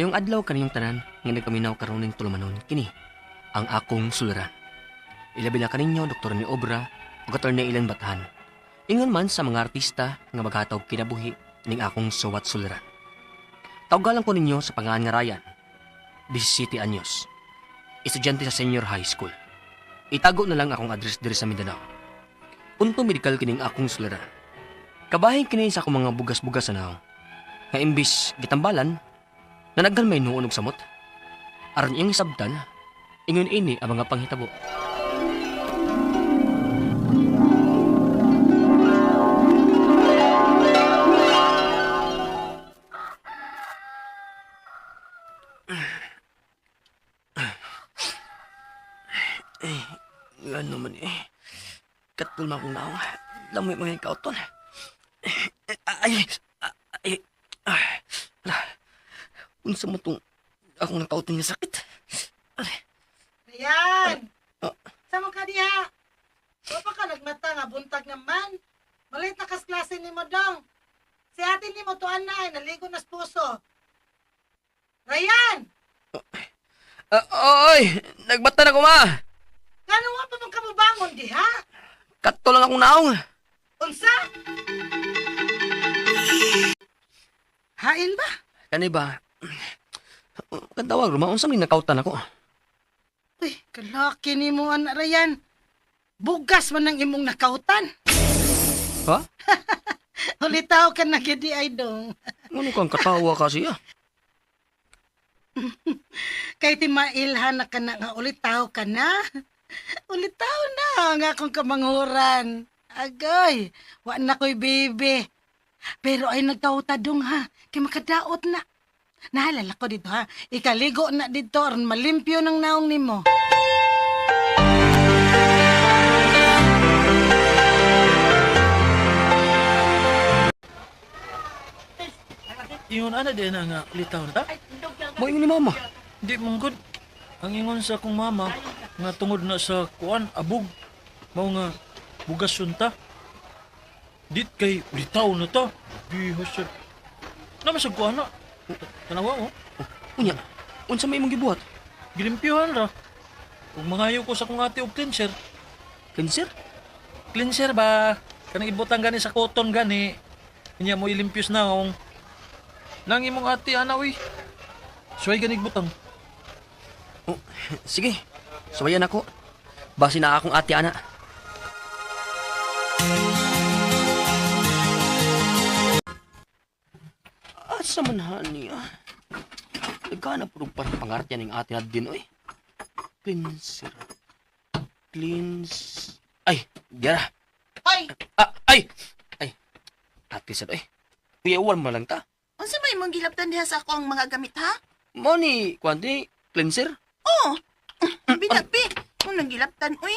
Mayong adlaw kaniyong tanan nga nagpaminaw karon ning tulumanon kini ang akong suliran. Ilabi na kaninyo Dr. ni Obra ug Attorney Ilan Batahan. Ingon man sa mga artista nga maghatag kinabuhi ning akong suwat suliran. Tawgalan ko ninyo sa pangalan nga Ryan, 17 anyos. Estudyante sa senior high school. Itago na lang akong address diri sa Mindanao. Punto medikal kining akong suliran. Kabahin kini sa akong mga bugas-bugas sa naong. Nga imbis gitambalan, nanaghan may nuon og samot. Aron iyang sabtan, ingon ini ang mga panghitabo. Eh, ano man eh. Katol man akong naong. Lamoy mga ikauton. Ay, ay, ay, ala. Unsa mo tong akong nakauton nga sakit? Aray. Ayan! Ah. Sa mo ka diha? Wa pa ka nagmata nga buntag naman. Malit na kas klase nimo dong. Si ate nimo tuan na ay naligo na sa puso. Ryan! Ah, oy, nagbata na ko ma. Ngano wa pa man kamubangon diha? Katol lang akong naong. Unsa? Hain ba? Kani ba? Kantawag ruma, unsa may nakautan ako? Uy, kalaki nimo anak Ryan. Bugas man ang imong nakautan. Ha? Ulitaw ka na gidi ay dong. Ano kang katawa kasi ah? Kay ti mailhan na ka na nga ulitaw ka na. Ulitaw na ang akong kamanghuran. Agay, wa na ko'y baby. Pero ay nagtawta dong ha, kay makadaot na. Nahalala ko dito ha, ikaligo na dito aron malimpyo ng naong nimo. Ingon ana din na nga litaw na ta. Mo ingon ni mama. Di mong good. Ang ingon sa akong mama nga tungod na sa kuan abog mao nga bugas ta. Dit kay litaw na ta. Bihos siya. Naman sa kuan na. Tanawa mo. Unya, unsa may imong gibuhat? Gilimpyuhan ra. Ug mangayo ko sa akong ate og cleanser. Cancer? Cleanser ba? Kanang ibutang gani sa cotton gani. Inya mo ilimpyos na ong. Nang imong ate ana uy. Suway ganig butang. Oh, sige, suwayan ako. Base na akong ate ana. Asa man hani ah? Nagkana puro parang pangartya ning ate na din oy. Cleanser. Cleanse. Ay, diara. Hoy, Ah, ay! Ay, ate sad oy. Kuya, uwan mo lang ta. unsa may imong gilabtan diha sa akong mga gamit ha? Mo ni, kuan cleanser. Oh, binagpi. Kung nagilabtan uy,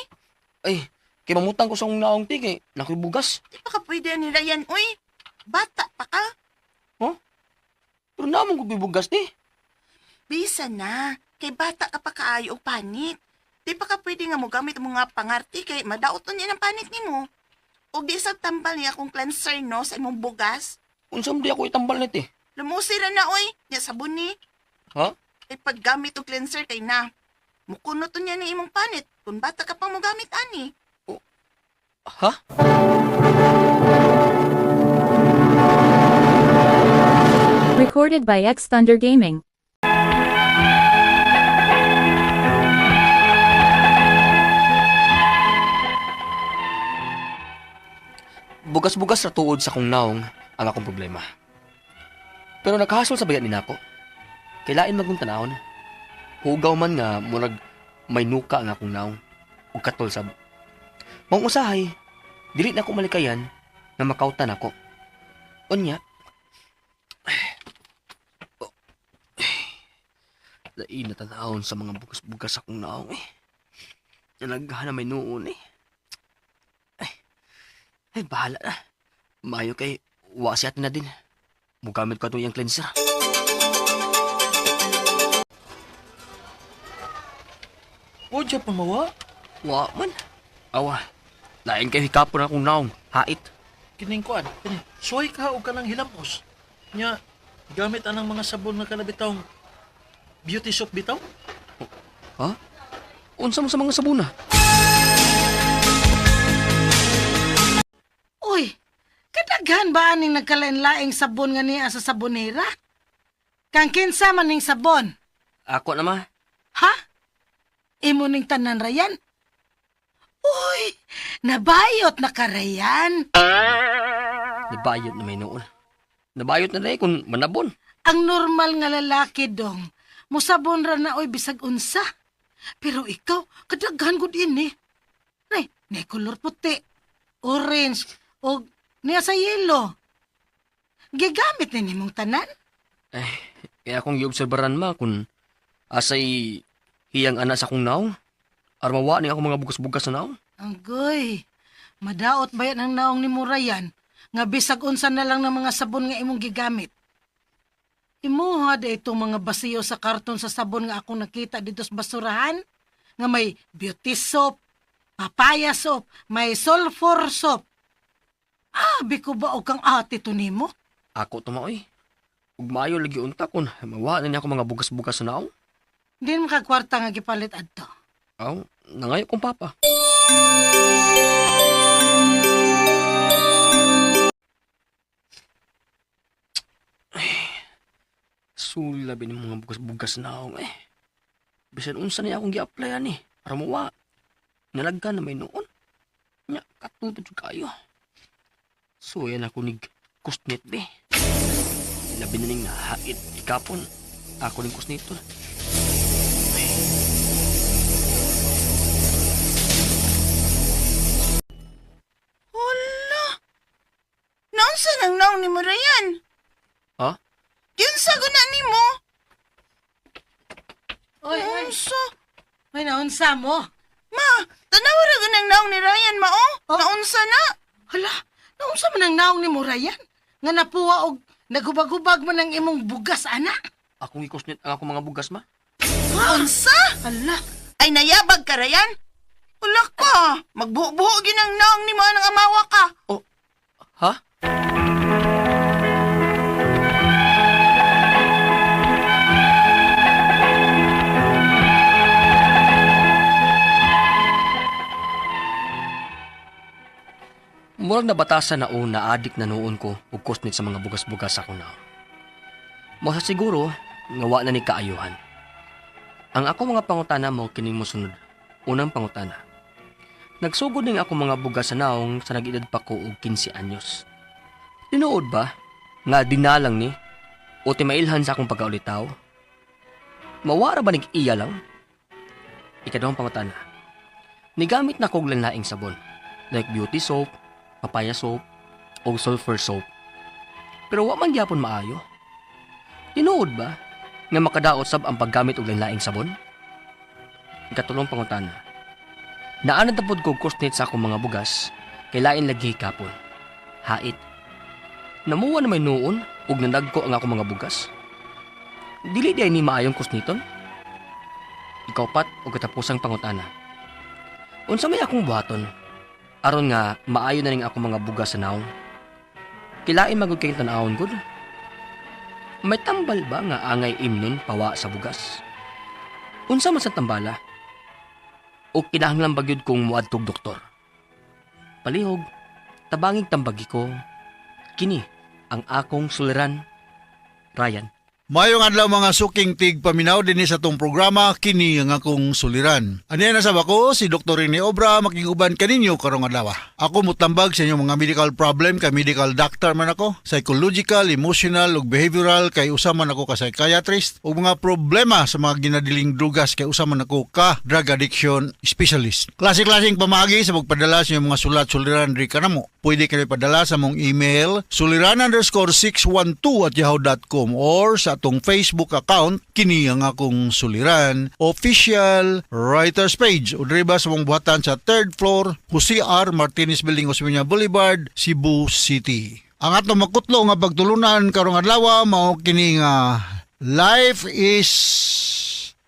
Ay, kay mamutang ko sa akong naong ti kay nakoy bugas. di pa ka pwede ni Ryan uy. Bata pa ka. Pero namong ko bugas ti. Bisa na. Kay bata ka pa kaayo og panit. Di pa ka pwede nga mogamit ang mga pangarti kay madaot niya ng panit nimo. Og di sa tambal niya akong cleanser no sa imong bugas. Unsa man di ako itambal nito eh. Lumusi ra na oy, nya sabon ni. Ha? Kay paggamit og cleanser kay na. Mukunot to niya ng imong panit kung bata ka pa mogamit ani. Ha? Recorded by X Thunder Gaming. Bugas-bugas sa tuod sa kong naong ang akong problema. Pero nakahasol sa bayan ni nako. Kailain magong tanawon. Hugaw man nga murag may nuka ang akong naong ug katol sab. Maong usahay, dili na ko malikayan nga makautan ako. Unya, oh, lain na tanawon sa mga bugas-bugas akong naong eh. Nalaghan na may noon eh. Ay, bahala na. Mayo kay wa siya na din. Mugamit ko itong iyang cleanser. O siya pamawa. Wa man. Awa. Lain kay hikapon akong naong. Hait. Kining kuan, kini suway ka og kanang hilamos. Nya gamit anang mga sabon nga kanabitawng beauty soap bitaw. Ha? Unsa mo sa mga sabuna? Uy, kadaghan ba aning nagkalain-laing sabon nga niya sa sabonera? Kang kinsa man ning sabon? Ako na, ma. Ha? Imo ning tanan, Ryan? Uy, nabayot na ka, Ryan. Nabayot na may noon. Nabayot na dahil kung manabon. Ang normal nga lalaki dong, musabon ra na oy bisag unsa. Pero ikaw, kadaghan gud ini. Nay, nay kolor puti, orange, og niya sa yellow. Gigamit ni nimong tanan? Eh, kaya akong giobserbaran, ma, kung asay hiyang ana sa akong naong. Armawa ni ako mga bugas-bugas sa naong. Anggoy, madaot ba yan ang naong ni Murayan? Nga bisag unsa na lang ng mga sabon nga imong gigamit. Imuha da itong mga basiyo sa karton sa sabon nga akong nakita dito sa basurahan. Nga may beauty soap, papaya soap, may sulfur soap. Abi ko ba og kang ate to nimo? Ako to, ma, oy. Ug maayo lagi unta kung mawa na niya ako mga bugas-bugas sa naong. Hindi mo kagkwarta nga gipalit adto. Aw, nangayo kong papa. Ay, sulabi ng mga bugas-bugas na ako eh. Bisan unsa niya akong gi-applyan eh. Para mawa. Nalagka na may noon. Nya, katutod jud kayo. So yan ako nig kusnit be. Labi na ning nahait ikapon. Ako ning kusniton. Hala. Naunsa nang naong ni mo, Ryan? Ha? Giunsa guna nimo? Oy, oy, Unsa? oy, naunsa mo? Ma, tanawa ra gud ang naong ni Ryan mao. Oh. Naunsa na? Hala, naunsa man ang naong ni Murayan? Nga napuwa og nagubag-ubag man ang imong bugas, ana. Akong ikusnit ang akong mga bugas, ma. Unsa? Hala, Ay nayabag ka, Ryan? Wala ka. Magbuo-buo ginang naong nimo ang amawa ka. Oh, ha? Murag nabatasan na o naadik na noon ko ug kusnit sa mga bugas-bugas ako na. Masa siguro nga wa na ni kaayuhan. Ang ako mga pangutana mo kining mosunod. Unang pangutana. Nagsugod ning ako mga bugas sa naong sa nag-edad pa ko og 15 anyos. Tinuod ba nga dinalang ni o timailhan sa akong pagkaulitaw? Mawara ba nig iya lang? Ikaduhang pangutana. Nigamit na kog laing sabon like beauty soap, papaya soap, o sulfur soap. Pero wa man gyapon maayo. Tinuod ba nga makadaot sab ang paggamit og laing sabon? Ikatulong pangutana. Naanad na pod ko kusnit sa akong mga bugas, kay lain lagi hikapon. Hait. Namuwa na may noon ug nanagko ang akong mga bugas. Dili di ay ni maayong kusniton. Ikaupat og katapusang pangutana. Unsa may akong buhaton? Aron nga maayo na ning akong mga bugas sa naong. Kilain magud kayong tan-awon gud. May tambal ba nga angay imnon pawa sa bugas? Unsa man sa tambala? O kinahanglan ba gyud kong muadtog doktor? Palihog, tabangig tambagi ko. Kini ang akong suliran. Ryan. Mayong adlaw mga suking tig paminaw dinhi sa tong programa kini ang akong suliran. Aniya na sab ako si Dr. Rene Obra makiguban kaninyo karong adlaw. Ako mutambag sa inyong mga medical problem kay medical doctor man ako, psychological, emotional ug behavioral kay usa man ako ka psychiatrist ug mga problema sa mga ginadiling drugas kay usa man ako ka drug addiction specialist. Klase-klaseng pamaagi sa pagpadala sa inyong mga sulat suliran diri kanamo. Pwede kayo padala sa mong email suliran_612@yahoo.com or sa atong Facebook account kini ang akong suliran official writers page o diri ba sa mong buhatan sa third floor Jose R. Martinez Building, Osmeña Boulevard, Cebu City. Ang atong makutlo nga pagtulunan karong adlaw mao kini nga life is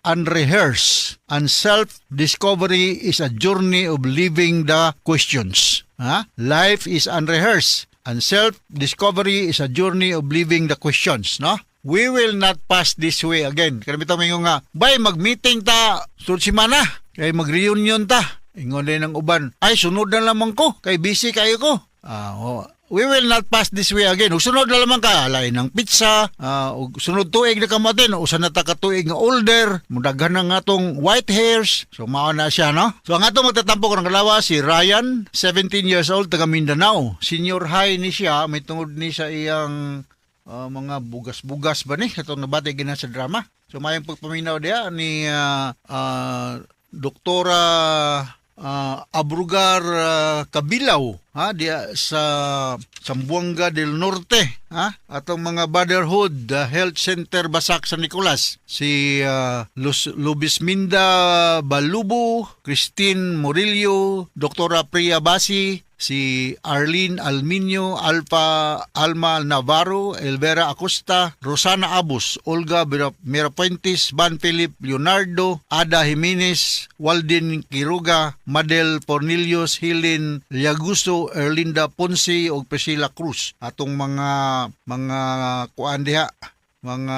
unrehearsed and self-discovery is a journey of living the questions. Ha? Life is unrehearsed and self-discovery is a journey of living the questions, no? "We will not pass this way again." Kaya bitaw mingon nga, "Bay, mag-meeting ta sunod semana kay mag-reunion ta." Ingon din ang uban, "Ay, sunod na lamang ko kay busy kayo ko." Ah, oh, we will not pass this way again. Ug sunod na lamang ka, lain ng pizza, ug sunod tuig na kamatin, usa na ta ka tuig nga older, mudaghan na nga tong white hairs. So mao na siya, no? So ang atong magtatampo karong adlaw, si Ryan, 17 years old, taga Mindanao. Senior high ni siya, may tungod ni sa iyang mga bugas-bugas ba ni atong nabati gina sa drama. So mayong pagpaminaw diya ni Doktora Abrugar Kabilaw, ha, diya sa Zamboanga del Norte, ha, atong mga Brotherhood Health Center Basak San Nicolas, si Lubisminda Balubo, Christine Murillo, Doktora Priya Basi, si Arlene Alminio, Alfa Alma Navarro, Elvera Acosta, Rosana Abus, Olga Mirapuentes, Van Philip Leonardo, Ada Jimenez, Walden Quiroga, Madel Pornilios, Helen Liaguso, Erlinda Ponce ug Priscilla Cruz. Atong mga kuan diha, mga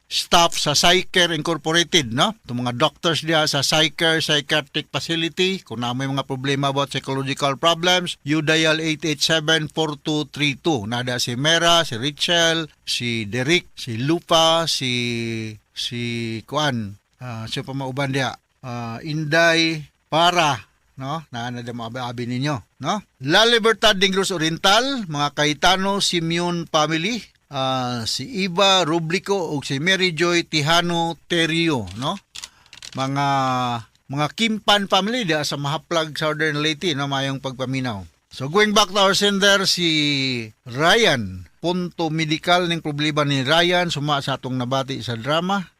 staff sa Psychcare Incorporated, no? Itong mga doctors diha sa Psychcare Psychiatric Facility, kung na may mga problema about psychological problems, you dial 887-4232. Nada si Mera, si Richel, si Derek, si Lupa, si Kuan, siya pa mauban diha, Inday, para, no? Naa na mga abi ninyo, no? La Libertad Negros Oriental, mga Cayetano Simeon family, si Eva Rublico ug si Mary Joy Tijano Terio, no? Mga Kimpan family diha sa Mahaplag, Southern Leyte, no? Mayong pagpaminaw. So going back to our sender, si Ryan, punto medical ning problema ni Ryan suma sa atong nabati sa drama.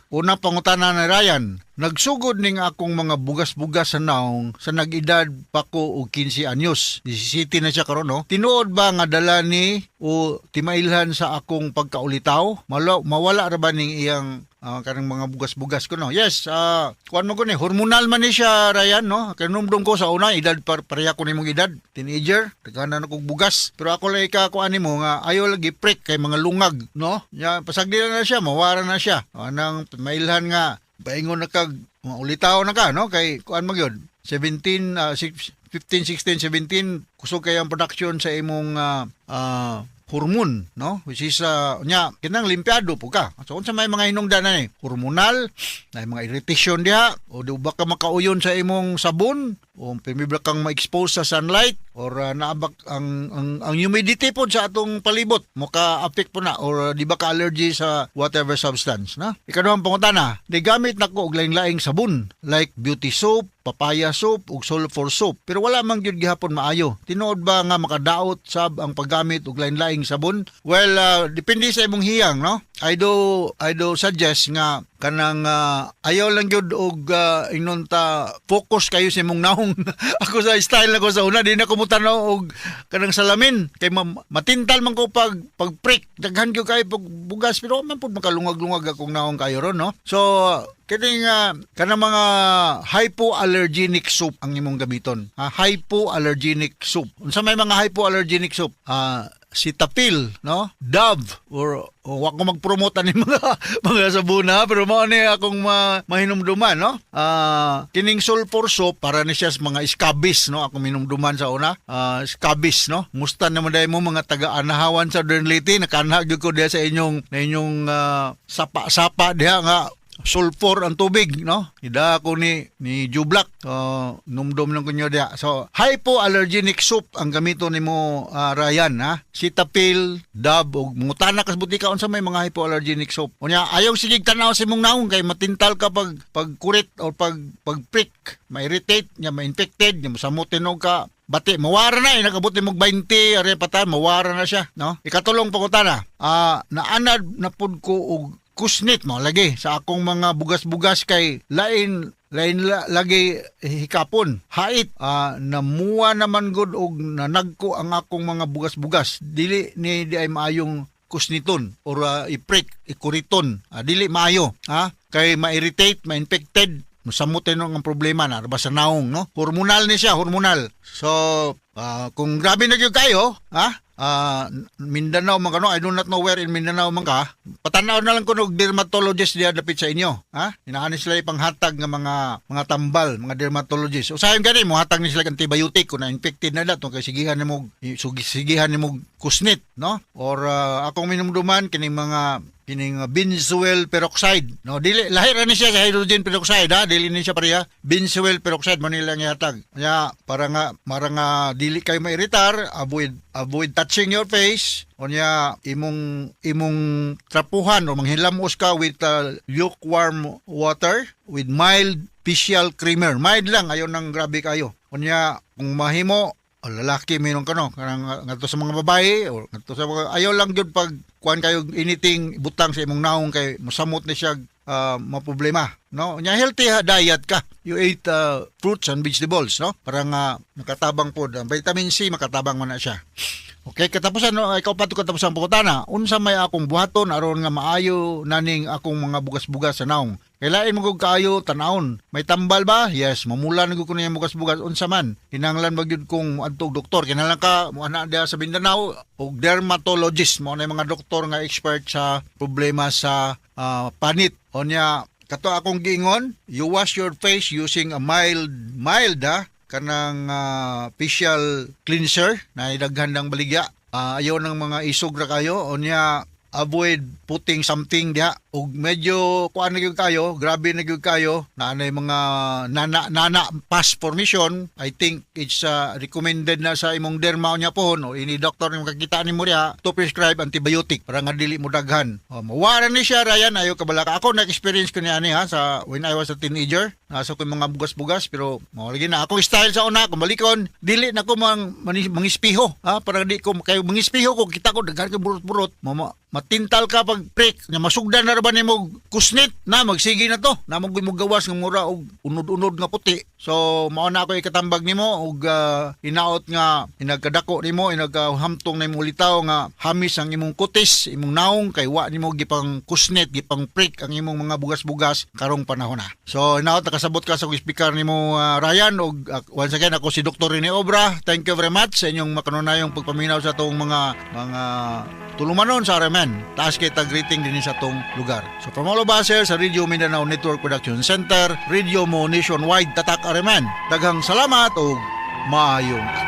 Una pangutana ni Ryan, "Nagsugod ning akong mga bugas-bugas sa naong sa nag-edad pa ko og 15 anyos." 17 na siya karon, no? "Tinuod ba nga dala ni o timailhan sa akong pagkaulitaw? Mawala ra ba ning iyang kanang mga bugas-bugas ko, no?" Yes, kuan mo ko ni hormonal man ni siya, Ryan, no? Kay numdum ko sa una edad par pareha ko nimong edad, teenager, daghan na kog bugas. Pero ako lang ika kuan nimo nga ayo lagi prick kay mga lungag, no? Ya pasagdi na siya, mawara na siya. Anang mailhan nga paingon na kag mga ulitaw na ka, no? Kay kuan man gyud 17, 15, 16, 17, kusog kay ang production sa imong hormone, no? Which is nya kinang limpiado po ka. So unsa may mga hinungdan na ni? Hormonal, na mga irritation diha o di ba ka makauyon sa imong sabon o pirmi kang ma-expose sa sunlight or naabak ang humidity pod sa atong palibot mo ka affect po na or di ba ka allergy sa whatever substance, na. Ikaduhang pangutana, "Gamit nako og laing-laing sabon like beauty soap, papaya soap ug sulfur soap pero wala man gyud gihapon maayo. Tinuod ba nga makadaot sab ang paggamit og lain-laing sabon?" Well, depende sa imong hiyang, no? I do suggest nga kanang ayaw lang gyud og ingnon ta focus kayo sa imong naong. Ako sa style nako sa una, di na ko mutanaw og kanang salamin kay matintal man ko pag prick, daghan gyud kayo pag bugas pero man pud makalungag-lungag akong naong kayo ron, no? So kining kanang mga hypoallergenic soap ang imong gamiton, ha? Hypoallergenic soap. Unsa may mga hypoallergenic soap? Cetaphil, no? Dove or o wa ko mag-promote ani mga sabon ha, pero mao ni akong mahinumduman, no? Kining sulfur soap para ni siya sa mga scabies, no? Akong minumduman sa una, scabies, no? Musta naman dahil mo mga taga-Anahawan sa Southern Leyte, nakanha gyud ko diha sa inyong sapa-sapa diha nga sulfur ang tubig, no? Ida ako ni Jublak. Numdum lang kunyo diha. So, hypoallergenic soap ang gamiton nimo, Ryan, ha? Cetaphil, Dove, ug mangutana ka sa butika unsa may mga hypoallergenic soap. Unya, ayaw sige tanaw sa imong naong kay matintal ka pag kurit or pag prick, ma-irritate, nya ma-infected, nya mosamot og ka bati, mawara na eh, nakabot ni mog 20, are patan, mawara na siya, no? Ikatulong pangutana, "Naanad na pud ko og kusnit mo lagi sa akong mga bugas-bugas kay lain lain lagi hikapon hait, namuha naman gud og nanagko ang akong mga bugas-bugas. Dili ni di ay maayong kusniton or i-prick, ikuriton? Dili maayo ha kay ma-irritate, ma-infected, musamutin ang problema na ba sa naong, no? Hormonal ni siya, hormonal. So kung grabe na gyud kayo, ha. Mindanao man ka, no? I do not know where in Mindanao man ka. Patanaw na lang kuno og dermatologist diya dapit sa inyo, ha? Inaani sila ipanghatag nga mga tambal, mga dermatologist. Usahay gani mo hatag ni sila og antibiotic kung na-infected na dato kay sigihan nimo kusnit, no? Or akong minumduman kining mga kining benzoyl peroxide, no? Dili lahi ra ni siya sa hydrogen peroxide, ha? Dili ni siya pareha. Benzoyl peroxide man nila gihatag. Nya para nga dili kayo mairitar, avoid avoid touching your face. Unya imong imong trapuhan o manghilamos ka with lukewarm water with mild facial creamer. Mild lang, ayaw nang grabe kayo. Unya kung mahimo o lalaki meron ka, no, kanang ngadto sa mga babae o ngadto sa mga, ayaw lang gyud pag kuan kayo anything butang sa imong naong kay mosamot ni siya, maproblema, no? Nya healthy ha, diet ka. You ate fruits and vegetables, no, para nga makatabang pod ang vitamin C, makatabang man na siya. Okay, katapusan, no, ikaw pa to katapusan pangutana. Unsa may akong buhaton aron nga maayo naning akong mga bugas-bugas sa naong? Kay lain mo gud kaayo tan-awon. May tambal ba? Yes, mamula na gud ko niya bugas-bugas, unsa man? Kinahanglan ba gyud kong moadto og doktor? Kinahanglan ka mo ana diha sa Mindanao og dermatologist mo na yung mga doktor nga expert sa problema sa panit. Onya kato akong giingon, you wash your face using a mild mild ha, kanang facial cleanser na daghan ng baligya. Ayaw ng mga isog ra kayo. Unya avoid putting something diha ug medyo kuan na gyud kayo, grabe na gyud kayo na anay mga nana nana pus formation. I think it's recommended na sa imong derma unya pohon o ini doctor nimo kakita nimo diha to prescribe antibiotic para nga dili mo daghan. O, mawara ni siya, Ryan, ayo kabalaka. Ako na-experience ko ni ani ha, sa when I was a teenager, nasa ko yung mga bugas-bugas, pero mao lagi na ako style sa una. Kung balikon, dili na ko mangispiho ha, para di ko kayo mangispiho ko, kita ko daghan kay burot-burot, mama matintal ka pag prick nga masugdan na ra ba nimo kusnit na magsige na to na mo mo gawas nga mura og unod-unod nga puti. So mao na ako ikatambag nimo og inaot nga inagkadako nimo, inagkahamtong nimo ulitaw nga hamis ang imong kutis, imong naong, kay wa nimo gipang kusnit, gipang prick ang imong mga bugas-bugas karong panahon na. So inaot nakasabot ka sa speaker nimo, Ryan, og once again, ako si Dr. Rene Obra. Thank you very much sa inyong makanunayong pagpaminaw sa atong mga tulumanon sa RMN. Taas kay tag greeting din sa atong lugar. So from all of us here sa Radio Mindanao Network Production Center, Radio Mo Nationwide, Tatak RMN. Daghang salamat ug maayong